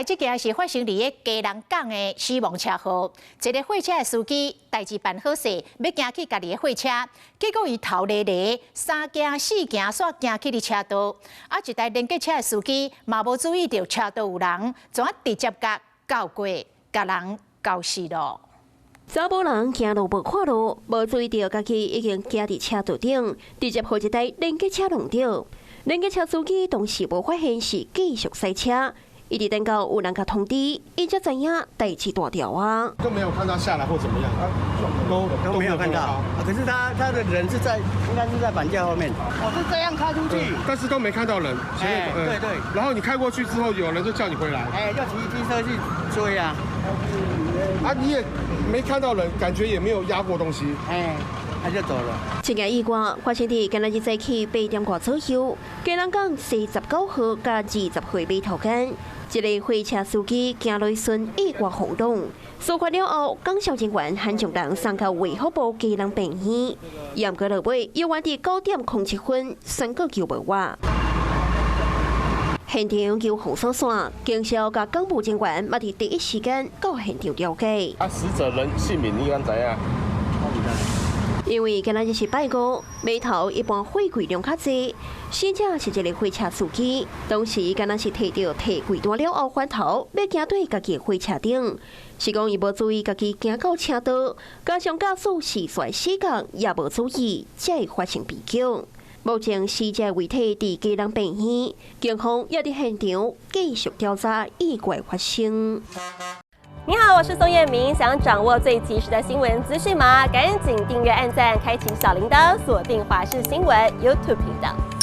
這件是發生佇个基隆港的死亡車禍，一个貨車的司機代誌辦好勢，欲行去家己的貨車，結果伊頭咧咧，三驚四驚，煞行去佇車道。啊，一台連結車的司機嘛無注意著車道有人，怎直接共鉤過，共人鉤死囉。查某人行路無看路，無注意著家己已經行佇車道頂，直接予一台連結車撞著。連結車司機當時無發現是繼續駛車。一直等到有人共通知，伊才知影代誌大條啊！都沒有看他下來或怎麼樣，都都沒有看到。可是他的人是在，應該是在板架後面。我是這樣開出去，但是都沒看到人。哎，對對。然後你開過去之後，有人就叫你回來。哎，要騎機車去追啊。啊，你也沒看到人，感覺也沒有壓過東西。哎。他就走了。這件意外發生佇今仔日早起8點外左右，基隆港49號佮20號碼頭間，一个貨車司機行路時意外轟動。事發了後，港消人員和眾人送到衛福部基隆病院，毋過落尾，猶原佇9點07分宣告救無活。現場救護所線，警消佮港務人員嘛佇第一時間到現場了解。啊，死者人姓名你敢知影？因為今仔日是拜五，碼頭一般貨櫃量較濟。死者是一个貨車司機，當時敢若是提著提櫃單了後翻頭，欲行對家己的貨車頂，是講伊無注意家己行到車道，加上駕駛視線死角也無注意，才會發生悲劇。目前死者遺體佇基隆病院，警方也佇現場繼續調查意外發生。你好，我是宋燕明。想掌握最及時的新聞資訊嗎？趕緊訂閱、按讚、開啟小鈴鐺，鎖定華視新聞 YouTube 頻道。